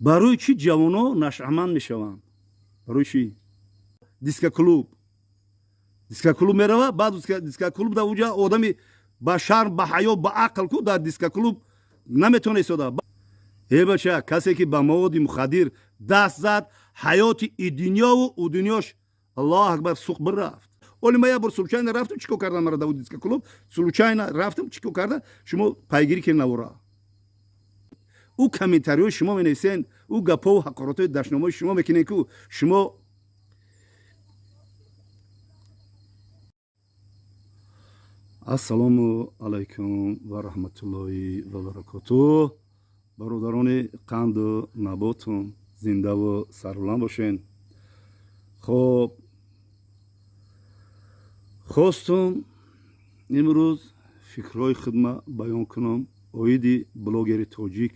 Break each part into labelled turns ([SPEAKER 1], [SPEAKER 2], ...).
[SPEAKER 1] Барои чӣ ҷавоно нашъаманд мешаванд? Барои чӣ? Дискоклуб, дискоклуб мерава, баъд дискоклуб дар уҷа одами ба шарм, ба ҳаё, ба ақл ку дар дискоклуб наметавона истода. Э бача, касе ки ба маводи мухаддир даст зад, ҳаёти и дунёву у дунёш, Аллоҳ акбар, суқ бирафт. Оли ма як бор случайно рафтам, чӣ кор кардам мара дар дискоклуб? Случайно рафтам, чӣ кор карда? Шумо пайгирӣ кунед навора. Ӯ комментариҳои шумо менависен, ӯ гапҳову ҳақоратҳои дашномҳои шумо мекунед ку шумо. Ассалому алайкум ва раҳматуллоҳи ва баракотуҳ. Бародарони қанду наботум, зиндаву сарбуланд бошен. Хоб, хостум имрӯз фикрҳои худма баён кунам оиди блогери тоҷик,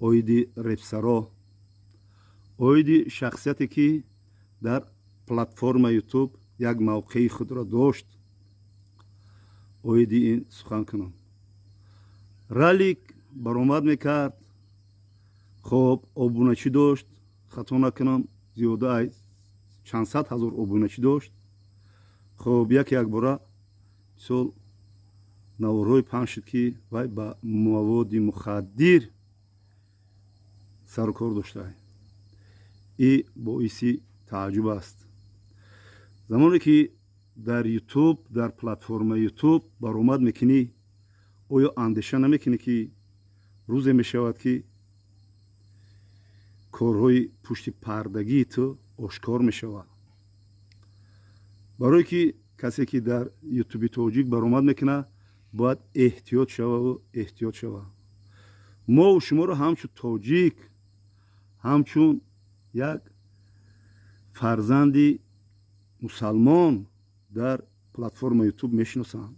[SPEAKER 1] оиди репсаро, оиди шахсияте, ки дар платформа Ютуб як мавқеи худро дошт, оиди ин сухан кунам. Ралик баромад мекард. Хоб, обуначӣ дошт, хато накунам, зиёда ай чанд сад ҳазор обуначӣ дошт. Хоб, яке якбора, мисол, наворҳои паҳн шуд, ки вай ба маводи мухаддир сару кор дошта. И боиси тааҷҷуб аст. Замоне ки дар Ютуб, дар платформаи Ютуб баромад мекунӣ, оё андеша намекунӣ, ки рӯзе мешавад, ки корҳои пушти пардагии ту ошкор мешавад? Барое ки касе ки дар Ютуби тоҷик баромад мекунад, бояд эҳтиёт шававу эҳтиёт шава. Мову шуморо ҳамчун тоҷик, ҳамчун як фарзанди мусалмон дар платформа Ютуб мешиносанд.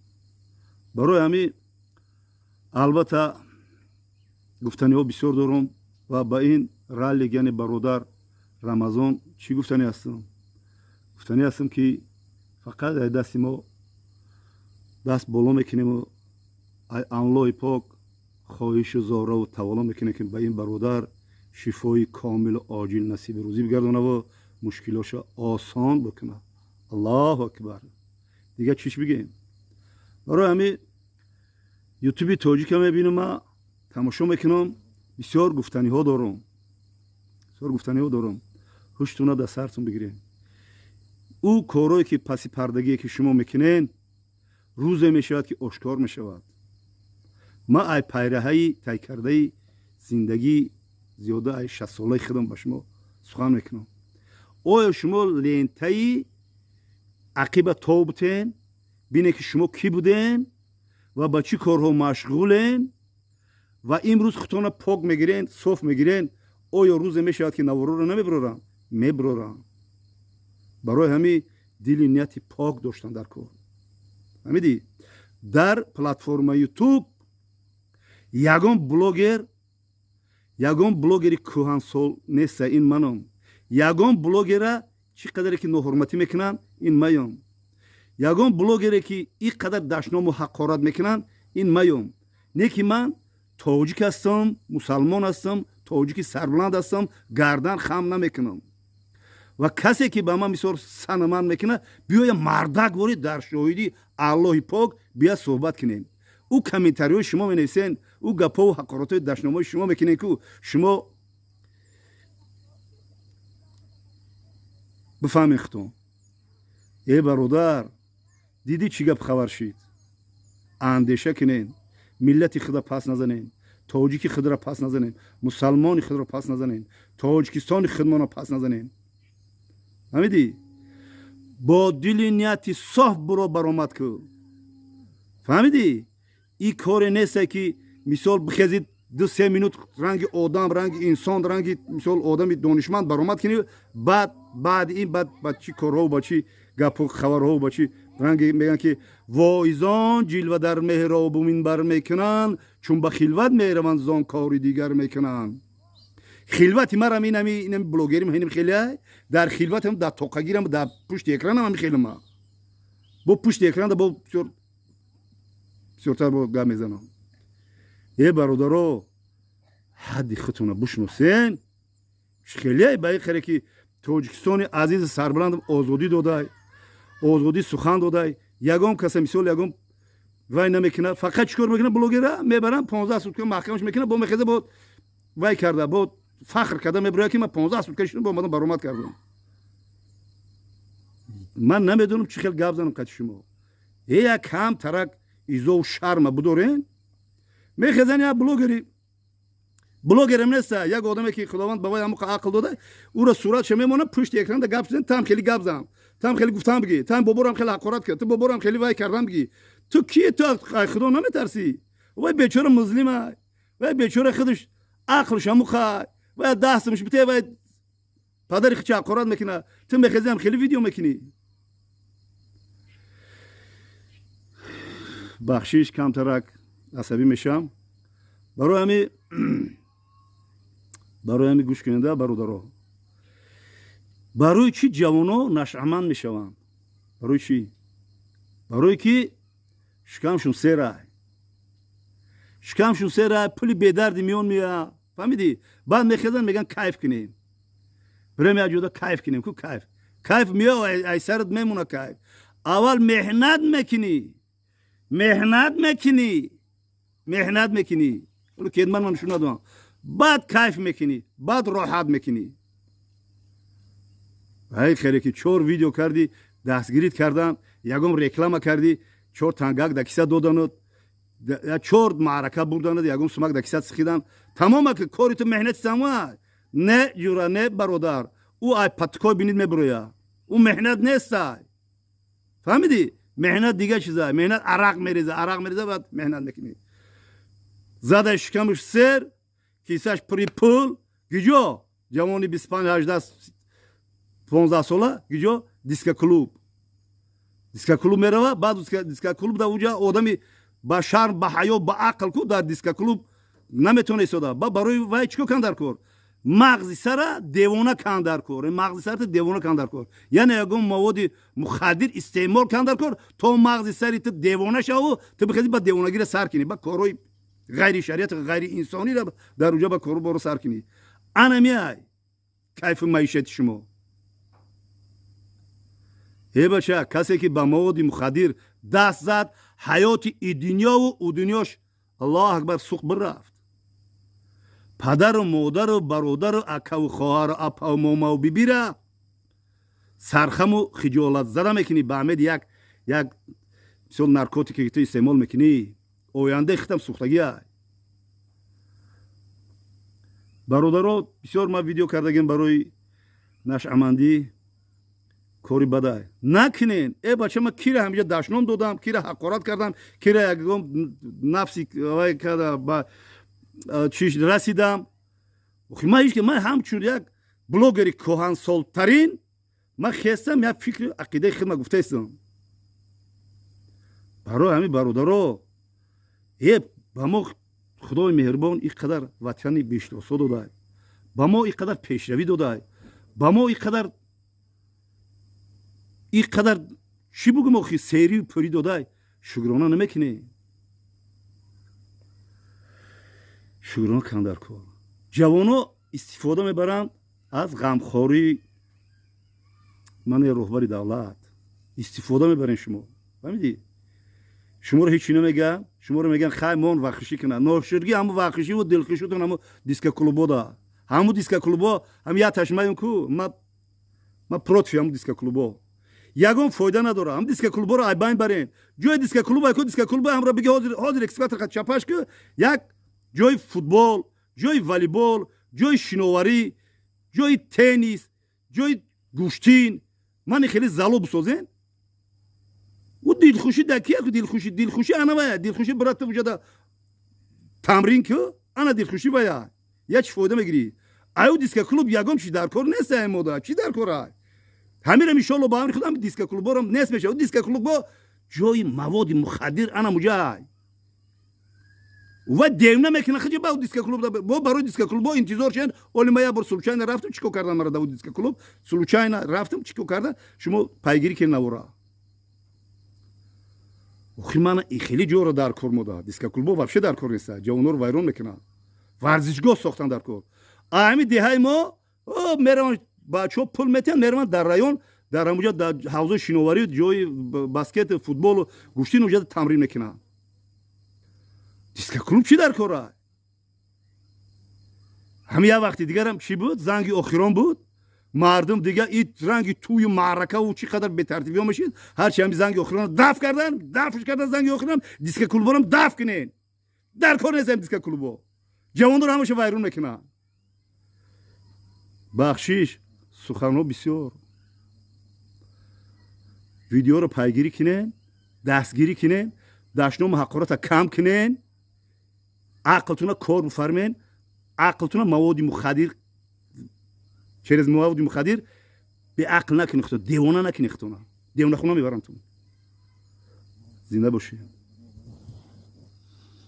[SPEAKER 1] Барои ҳамин, албатта, гуфтаниҳо бисёр дорум ва ба ин раллик, яъне бародар Рамазон, чӣ гуфтанӣ ҳастам? Гуфтанӣ ҳастам, ки фақат ай дасти мо даст боло мекунему ай Аллоҳи пок хоҳишу зораву тавалло мекунем, ки ба ин бародар шифои комилу оҷил насиби рӯзӣ бигардонаву мушкилоша осон бикунад. Аллоҳу акбар! Дигар чиш бигем? Барои ҳамин Ютуби тоҷика мебинам, ма тамошо мекунам, бисёр гуфтаниҳо дорум, бисёр гуфтаниҳо дорум. Ҳуштуна дар сартон бигирем. Ӯ корое ки паси пардагие ки шумо мекунен, рӯзе мешавад, ки ошкор мешавад. Ма ай пайраҳаи тай кардаи зиндагӣ зиёда ай 60-солаи худам ба шумо сухан мекунам. Оё шумо лентаи ақиба тобутен, бине ки шумо кӣ буден ва ба чӣ корҳо машғулен ва имрӯз худтона пок мегирен, соф мегирен. Оё рӯзе мешавад, ки навороро намебирорам? Мебирорам. Барои ҳамин дили нияти пок доштан дар кор. Фаҳмидӣ? Дар платформа Ютуб ягон блогер, ягон блогери кӯҳансол неста, ин маном. Ягон блогера чӣ қадаре ки ноҳурматӣ мекунанд, ин маём. Ягон блогере ки ин қадар дашному ҳақорат мекунанд, ин маём. Не ки ман тоҷик ҳастам, мусалмон ҳастам, тоҷики сарбуланд ҳастам, гардан хам намекунам. Ва касе ки ба ман мисол санаман мекунад, биёя мардак ворид, дар шоҳидии Аллоҳи пок бия суҳбат кунем. Ӯ комментариҳои шумо менависен, ӯ гапҳову ҳақоратҳои дашномҳои шумо мекунен ку шумо бифаҳмед худтон. Э бародар, дидӣ, чӣ гап хабар шид? Андеша кунен, миллати худро пас назанен, тоҷики худро пас назанен, мусалмони худро пас назанен, Тоҷикистони худмонро пас назанен. Фаҳмидӣ? Бо дили нияти соф буро баромад ку. Фаҳмидӣ? И коре несте, ки мисол бихезид, 2-3 минут ранги одам, ранги инсон, ранги мисол одами донишманд баромад кунӣ, баъд баъди ин баъд ба чӣ корҳо, ба чӣ гапу хабарҳо, ба чӣ ранги мегӯянд, ки воизон ҷилва дар меҳробу минбар мекунанд, чун ба хилват мераванд, зон кори дигар мекунанд. Хилвати марам инами инами блогерим инами хеле дар хилватам, дар тоқагирам, дар пушти экранам ами хелема. Бо пушти экранда бо бисёр бисёртар бо гап мезанам. Э бародаро. Ҳадди худтона бишносен. Хеле ба ин хеле ки Тоҷикистони азизи сарбаланд озодӣ додай, озодӣ сухан додай, ягон каса, мисол, ягон вай намекунад. Фақат чӣ кор мекунад? Блогера мебаранд, 15 сутка маҳкамаш мекунад, бо мехеза, бо вай карда, бо фахр карда мебирояд, ки ман 15 сутка шудам, бо омадам, баромад кардам. Ман намедонам, чӣ хел гап занам қати шумо. Е, як кам тарак изову шарма будорен. Мехезан, як блогери, блогерам неста, як одаме ки Худованд ба вай ҳамоқа ақл дода, ӯро суратша мемонад, пушти экранда гап зан, там хеле гап зан, там хеле гуфтан бигӣ, там боборам хеле ҳақорат кард, ту боборам хеле вай кардан бигӣ. Ту ки? Ту Худо наметарсӣ? Вай бечора музлима, вай бечора худаш ақлш ҳамуқа, вай дастмш бите, вай падари хича ҳақорат мекунад, ту мехезиам, хеле видео мекунӣ. Бахшиш, камтарак асабӣ мешавам. Барои ҳами гӯш кунеда, бародаро. Барои чӣ ҷавоно нашъаманд мешаванд? Барои чӣ? Барое ки шикамшун серай, шикамшун серай, пули бедарди миён мея, фаҳмидӣ? Баъд мехезанд, мегӯянд, кайф кунем, бирем як ҷода кайф кунем. Ку кайф? Кайф меё, ай сарат мемона кайф. Аввал меҳнат мекунӣ, меҳнат мекунӣ, меҳнат мекунӣ, кедман ман нишон надодам, баъд кайф мекунӣ, баъд роҳат мекунӣ. Ай хеле ки чор видео кардӣ, дастгирит кардан, ягон реклама кардӣ, чор тангак да киса додануд, чор маърака бурдануд, ягон сумак да киса сихидан, тамома ки кори ту, меҳнати сама. Не, ҷура, не, бародар, ӯ ай паткой бинид мебуроя, ӯ меҳнат нестай, фаҳмидӣ? Меҳнат дига чиза. Меҳнат арақ мереза, арақ мереза, баъд меҳнат мекунӣ. Зада шикамаш сер, кисаш пури пул. Гиҷо ҷавони 25, 18, 15 сола гиҷо дискоклуб, дискоклуб мерава. Баъд дискоклуб да уҷа одами ба шарм, ба ҳаё, ба ақл ку дар дискоклуб наметавона истода. Ба барои вай чӣ кор кан дар кор? Мағзи сара девона кан дар кор, мағзи сарата девона кан дар кор, яъне ягон маводи мухаддир истеъмол кан дар кор, то мағзи сари ту девона шаву, ту бихези, ба девонагира сар кунӣ, ба корҳои ғайри шариат, ғайри инсонира дар уҷа ба кору боро сар кунӣ. Ана меай кайфи маишати шумо. Э, бача, касе ки ба маводи мухаддир даст зад, ҳаёти и дунёву ӯ дунёш, Аллоҳ акбар, суқ бирафт. Падару модару бародару акаву хоҳару апаву момаву бибира сархаму хиҷолатзада мекунӣ ба амеди як мисол наркотике ки ту истеъмол мекунӣ. Ояндаи хитам сӯхтагиай. Бародаро, бисёр ман видео кардагем барои нашъамандӣ. Кори бадай накунен. Э, бача, ман кира ҳамиҷа дашном додам, кира ҳақорат кардам, кира ягон нафси вай када ба чиш расидам? Ман ҳеч, ман ҳамчун як блогери кӯҳансолтарин ман хестам, як фикри ақидаи хидма гуфтаистам. Барои ҳамин, бародаро, е, ба мо Худои меҳрубон ин қадар ватани бештосо додай, ба мо ин қадар пешравӣ додай, ба мо ин қадар, чӣ бугум охи, серию пурӣ додай, шукрона намекунем? Шукрона кан дар кор. Ҷавоно истифода мебаранд аз ғамхории мани роҳбари давлат, истифода мебарем. Шумо фаҳмидӣ? Шуморо ҳечи намегӯянд, шуморо мегӯянд, хай, мон вахшӣ кунад. Ноширгӣ ҳаму вахшиву дилхушутон ҳаму дискоклубода, ҳаму дискоклубо ҳам як ташмаем ку. Ма против ҳаму дискоклубо, ягон фоида надора. Ҳам дискоклуборо айбайн барен. Ҷои дискоклуб ку дискоклуба ҳамро биги, ҳозир экскаватор қад чапаш ку, як ҷои футбол, ҷои волейбол, ҷои шиноварӣ, ҷои теннис, ҷои гӯштин, мани хеле зало бисозен. Ӯ дилхушӣ да кия ку? Дилхушӣ, дилхушӣ ана вая, дилхушӣ брата уҷада тамрин ку, ана дилхушӣ вая. Я чӣ фоида мегирӣ аю дискоклуб? Ягон чи дар кор нест. Ай мода чӣ дар кор? Ай ҳамирам, иншолло, ба амри Худо дискоклуборам нест мешава. Дискоклубо ҷои маводи мухаддир ана муҷай ва девна мекунад хиҷа ба дискоклуб. Бо барои дискоклубо интизор шен. Оли ма як бор случайно рафтам, чӣ кор кардам мара да дискоклуб? Случайно рафтам, чӣ кор кардам? Шумо пайгирӣ кен навора. Охи, мана и хеле ҷоро дар кор мода дискоклубо вообще дар кор неста. Ҷавонҳоро вайрон мекунад. Варзишгоҳ сохтан дар кор. Ҳами деҳаи мо мераванд, бачаҳо пул метиҳанд, мераванд дар район, дар ҳамуҷа дар ҳавзаи шиноварӣ, ҷои баскет, футболу гӯштин, уҷа тамрин мекунанд. Дискоклуб чӣ дар кора? Ҳами як вақти дигарам чӣ буд, занги охирон буд. Мардум дига и ранги тӯю маъракаву чӣ қадар бетартибиҳо мешид. Ҳарчи ҳами занги охирон даф кардан, дафш кардан. Занги охирон дискоклуборам даф кунен, дар кор нест. Ҳами дискоклубо ҷавонро ҳамаша вайрон мекунанд. Бахшиш, суханҳо бисёр. Видеоро пайгирӣ кунен, дастгирӣ кунен, дашному ҳақората кам кунен, ақлтуна кор бифармен. Ақлтуна маводи мухаддир, через маводи мухаддир беақл накунед, худо девона накунед худона. Девонахона мебарам тун. Зинда бошед.